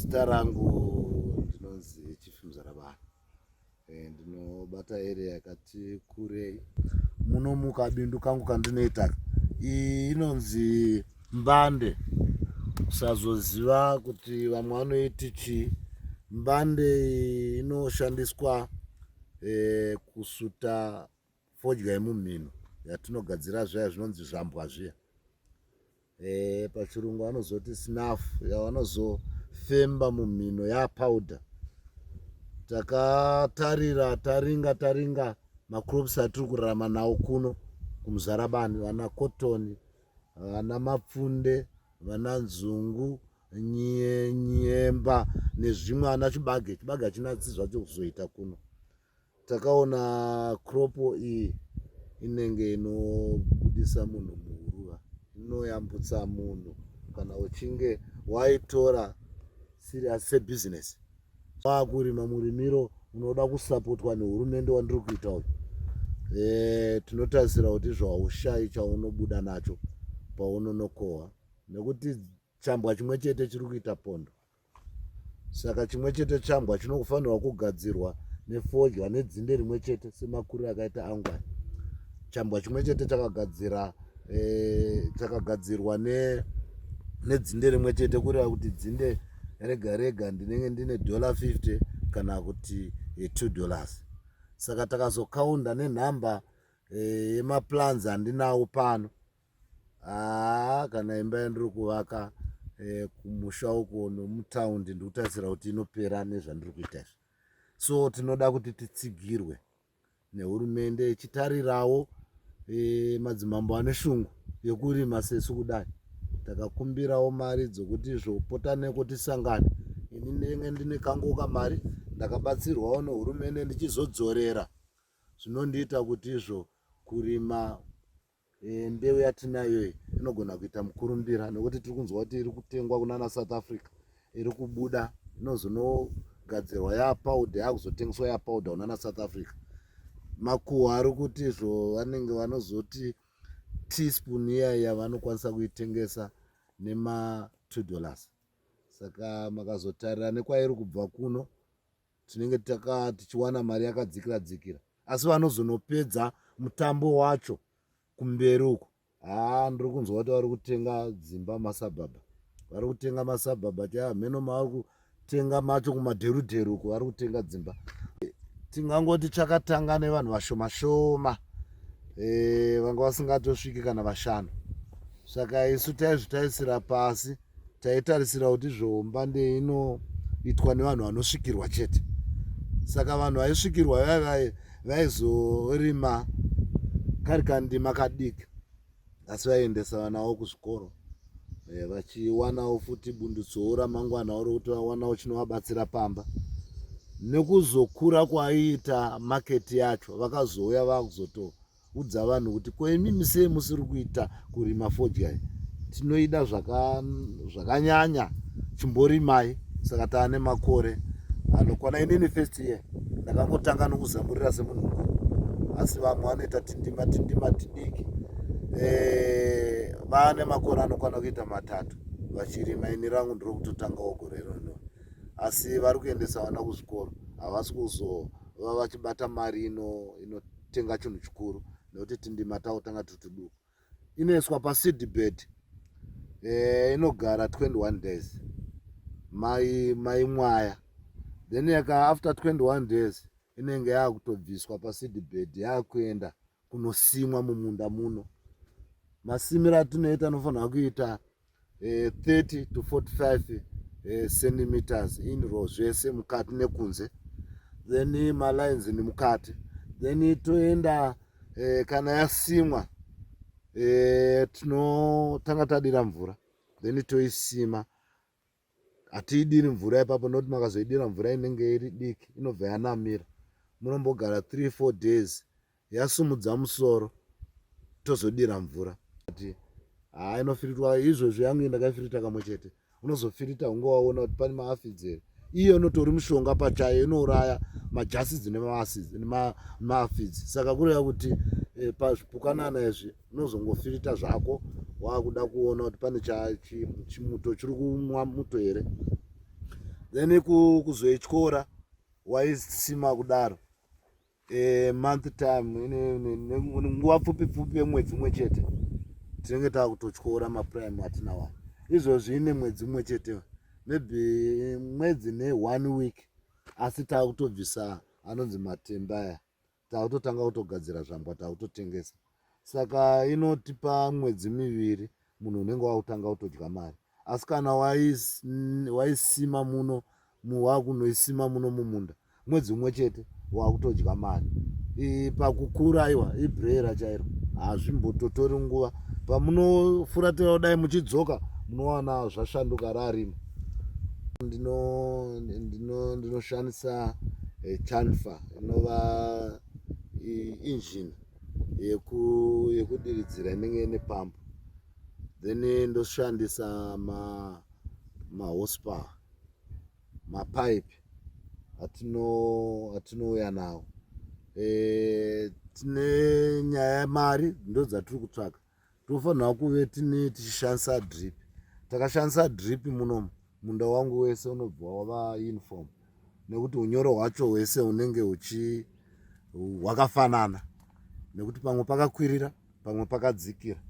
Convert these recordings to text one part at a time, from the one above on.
Zita rangu ndinonzi Chief Muzarabani. Eh, ndinobata area yakati kurei. Muno mukabindu kangu kandinoita iyi inonzi mbande. Kusazoziva kuti vamwe vanoiti chii. Mbande iyi inoshandiswa eh, kusuta fodya yemumhino yatinogadzira zviya zvinonzi zvambwa zviya e, pachirungu vanozoti snuff yavanozofemba mumhino yapowder. Takatarira taringa taringa macrops atiri kurarama nawo kuno kuMuzarabani, vana cotton, vana mapfunde, vana nzungu, nyemba nezvimwe, ana chibage. Chibage hachinatsi zvacho kuzoita kuno. Takaona crop iyi inenge inobudisa munhu muhuruva, inoyambutsa munhu kana uchinge waitora serious sebusiness. Wakurima murimiro unoda kusapotwa nehurumende wandiri kuita uyu, tinotarisira kuti zvaushayi chaunobuda nacho paunonokohwa, nekuti chambwa chimwe chete chiri kuita pondo. Saka chimwe chete chambwa chinofanirwa kugadzirwa nefodya nedzinde rimwe chete semakuriro akaita angwani. Chambwa chimwe chete chakagadzira chakagadzirwa nedzinde rimwe chete, kureva kuti dzinde rega rega ndinenge ndine $50 kana kuti $2. Saka takazokaunda nenhamba yemaplans andinawo pano. Haa, kana imba yandiri kuvaka kumusha uko nomutaundi ndikutarisira kuti inopera nezvandiri kuita izvi. So tinoda kuti titsigirwe nehurumende ichitarirawo madzimambo ane shungu yekurima sesu kudai. Takakumbirawo mari dzokuti zvopota neko tisangane. Ini ndinenge ndine kangu kamari ndakabatsirwawo nehurumende ndichizodzorera, zvinondiita kuti izvo kurima mbeu yatinayo iyi inogona kuita mukurumbira, nekuti tiri kunzwa kuti iri kutengwa kunana South Africa, iri kubuda inozonogadzirwa yapowder, yakuzotengeswa yapowder kunana South Africa. Makuhwa ari kuti izvo vanenge vanozoti teaspoon iya iya vanokwanisa kuitengesa nema $2. Saka makazotarira nekwairi kubva kuno, tinenge tichiwana mari yakadzikira dzikira, asi vanozonopedza mutambo wacho kumberi uko. Haa, ndiri kunzwa kuti vari kutenga dzimba masabhabha, vari kutenga masabhabha chaya mheno mavari kutenga macho kumadherudheru uko vari kutenga dzimba. Tingangoti chakatanga nevanhu vashoma shoma, vanga vasingatosviki kana 5. Saka isu taizvitarisira pasi, taitarisira kuti zvomba ndeinoitwa nevanhu vanosvikirwa chete. Saka vanhu vaisvikirwa vaizorima kari kandima kadiki, asi vaiendesa vana vavo kuzvikoro, vachiwanawo futi bundutsowo ramangwanawo rokuti vawanawo chinovabatsira pamba. Nekuzokura kwaiita maketi yacho, vakazouya vakuzotoudza vanhu kuti ko imimi sei musiri kuita kurima fodya? Tinoida zvakanyanya, chimborimai. Saka taane makore anokwana, inini first year ndakangotanga nokuzamurira semunhu mukuru, asi vamwe vanoita tindima tindima tidiki. Vaane makore anokwana kuita 3 vachirima. Ini rangu ndiri kutotangawo gore rino, asi vari kuendesa vana kuzvikoro, havasi kuzova vachibata mari inotenga chinhu chikuru, nekuti tindima tavo tanga turi tuduku. Inoiswa paseed bed, inogara 21 days maimwaya, then yaka after 21 days inenge yakutobviswa paseed bed, yakuenda kunosimwa mumunda muno. Masimiro atinoita anofanira kuita 30 to 45 centimeters in row, zvese mukati nekunze, then malines nemukati. Then toenda, kana yasimwa, tinotanga tadira mvura, then toisima. Hatiidiri mvura ipapo, nokuti makazoidira mvura inenge iri diki, inobva yanamira. Munombogara 3 4 days, yasumudza musoro, tozodira mvura. Haa, inofiritwa izvozvo. Yangu ndakaifirita kamwe chete. Unozofirita hunge waona kuti pane maaphids here. Iyo inotori mushonga pachayo, inouraya majassids nemaaphids. Saka kureva kuti pazvipukanana izvi unozongofirita zvako wakuda kuona kuti pane chimuto chiri kumwa muto here. Then kuzoityora waisima kudaro e, month time, nguva pfupi pfupi yemwedzi umwe chete tinenge takutotyora maprime atinawo. Izvozvi ine mwedzi umwe chete, maybe mwedzi ne1 week, asi takutobvisa anonzi matemba aya, takutotanga kutogadzira zvambwa, takutotengesa. Saka inotipa mwedzi 2 munhu unenge wakutanga kutodya mari. Asi kana waisima muno, wakunoisima muno mumunda, mwedzi umwe chete wakutodya mari. Pakukura aiwa, ibrera chairo, hazvimbototori nguva. Pamunofuratira kudai muchidzoka, munowana zvashanduka, rarima. Ndinoshandisa chanfa, inova engine yekudiridzira inenge ine pampu. Then ndoshandisa mahorsepower, mapaipi atinouya nawo. Tine nyaya yemari, ndo dzatiri kutsvaka. Tofanira kuve tine tichishandisa drip. Takashandisa drip munomu, munda wangu wese unobva wava uniform, nekuti unyoro hwacho hwese hunenge huchi hwakafanana, nekuti pamwe pakakwirira, pamwe pakadzikira.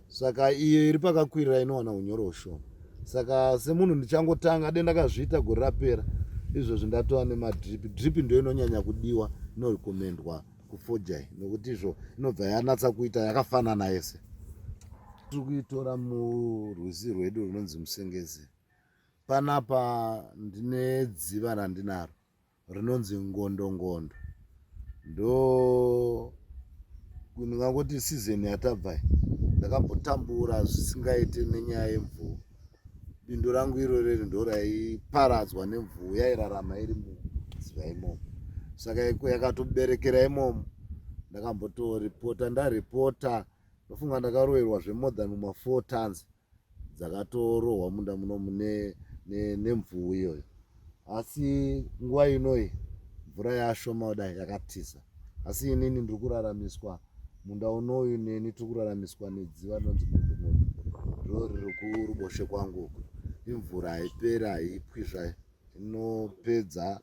Saka iyo iri pakakwirira inowana unyoro hushoma. Saka semunhu ndichangotanga, de ndakazviita gore rapera, izvozvi ndatova nemadrip. Drip ndo inonyanya kudiwa, inorekomendwa kufodya, nekuti izvo inobva yanatsa kuita yakafanana yese. Tiri kuitora murwizi rwedu runonzi Musengezi. Panapa ndine dziva randinaro rinonzi Ngondongondo. Ndo ndingangoti season yatabva ndakambotambura zvisingaite nenyaya yemvuu. Bindu rangu iroreri ndo raiparadzwa nemvuu, yairarama iri mudziva imomo, saka yakatoberekera imomo. Ndakambotoripota, ndaripota, ndofunga ndakaroverwa zvemore than ma4 tons dzakatorohwa munda munomu nemvuu iyoyo. Asi nguva inoi mvura yashoma kudai, yakatiza. Asi inini ndiri kuraramiswa munda unoyu, neni tiri kuraramiswa nedziva rinonzi Ngondongondo, ndiro riri kuruboshe kwangu uku. Imvura haiperi, haipwi zvayo, inopedza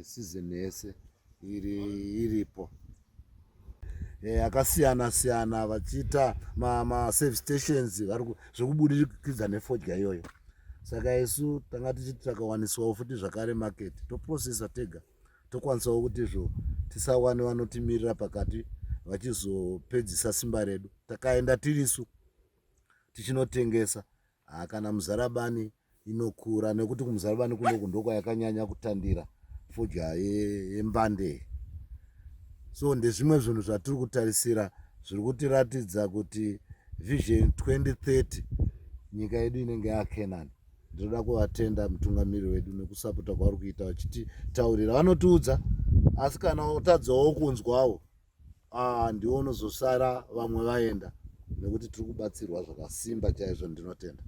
season yese iri iripo. Akasiyana siyana vachiita maservice stations zvekubudikidza nefodya iyoyo. Saka isu tanga tichiti takawaniswawo futi zvakare market, toprocessa tega, tokwanisawo kuti izvo tisawane vanotimirira pakati vachizopedzisa simba redu. Takaenda tirisu tichinotengesa, kana Muzarabani inokura, nekuti kuMuzarabani kunoku ndokwayakanyanya kutandira fodya yembande. So ndezvimwe zvinhu zvatiri kutarisira zviri kutiratidza kuti Vision 2030 nyika yedu inenge yaKenani. Ndinoda kuvatenda mutungamiri wedu nekusapota kwavari kuita vachititaurira. Vanotiudza, asi kana utadzawo kunzwawo, ndiwo unozosara vamwe vaenda, nekuti tiri kubatsirwa zvakasimba chaizvo. Ndinotenda.